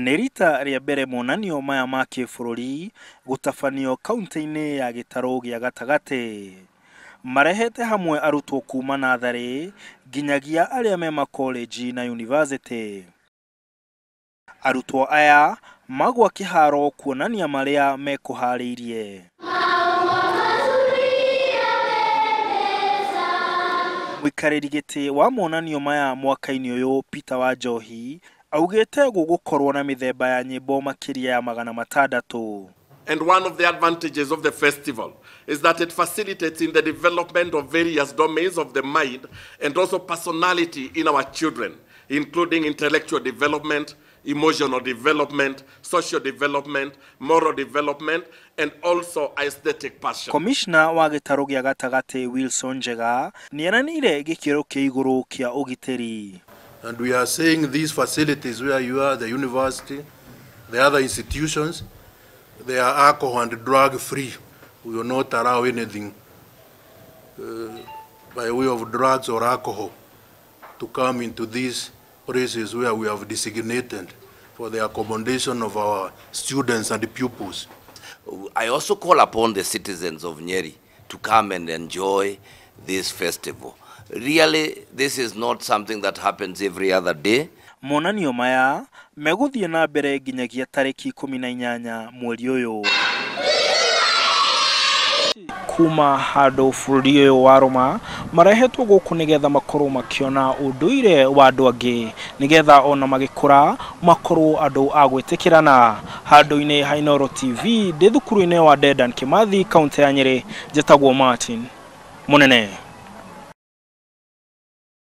Nĩ rita rĩa mbere monanio maya ma kĩbũrũri gũtabanio kaunti-inĩ ya gĩtarũ gĩa gatagatĩ. Marehete hamwe arutwo kuma natharĩ nginyagia arĩa me makolenji na yunivasĩtĩ. Arutwo aya magwa kĩharo kuonania marĩa mekũharĩirie. Mũikarĩri gĩtĩ wa monanio maya mwaka-inĩ ũyũ Peter Wanjohi augĩte gũgũkorwo na mĩthemba ya nyĩmbo makĩria ya 600. And one of the advantages of the festival is that it facilitates in the development of various domains of the mind and also personality in our children, including intellectual development, emotional development, social development, moral development, and also aesthetic passion. Commissioner wa gĩtarũ gĩa gatagatĩ Wilson Njega nĩeranĩire gĩkĩro kĩa igũrũ kĩa ũgitĩri. And we are saying these facilities where you are, the university, the other institutions, they are alcohol and drug free. We will not allow anything by way of drugs or alcohol to come into these places where we have designated for the accommodation of our students and the pupils. I also call upon the citizens of Nyeri to come and enjoy this festival. Really, this is not something that happens every other day. Monanio maya megũthiĩ na mbere nginyagia tarĩki 18 mweri ũyũ. Kuma handũ bũrũri ũyũ wa Roma marehetwo gũkũ nĩgetha makorwo makĩona ũndũire wa andũ angĩ nĩgetha ona magĩkũra makorwo andũ a gwĩtĩkĩrana. Handũ-inĩ ha Inooro TV ndĩ thukuru-inĩ wa Dedan Kimathi, kaunti ya Nyeri, njĩtagwo Martin Munene.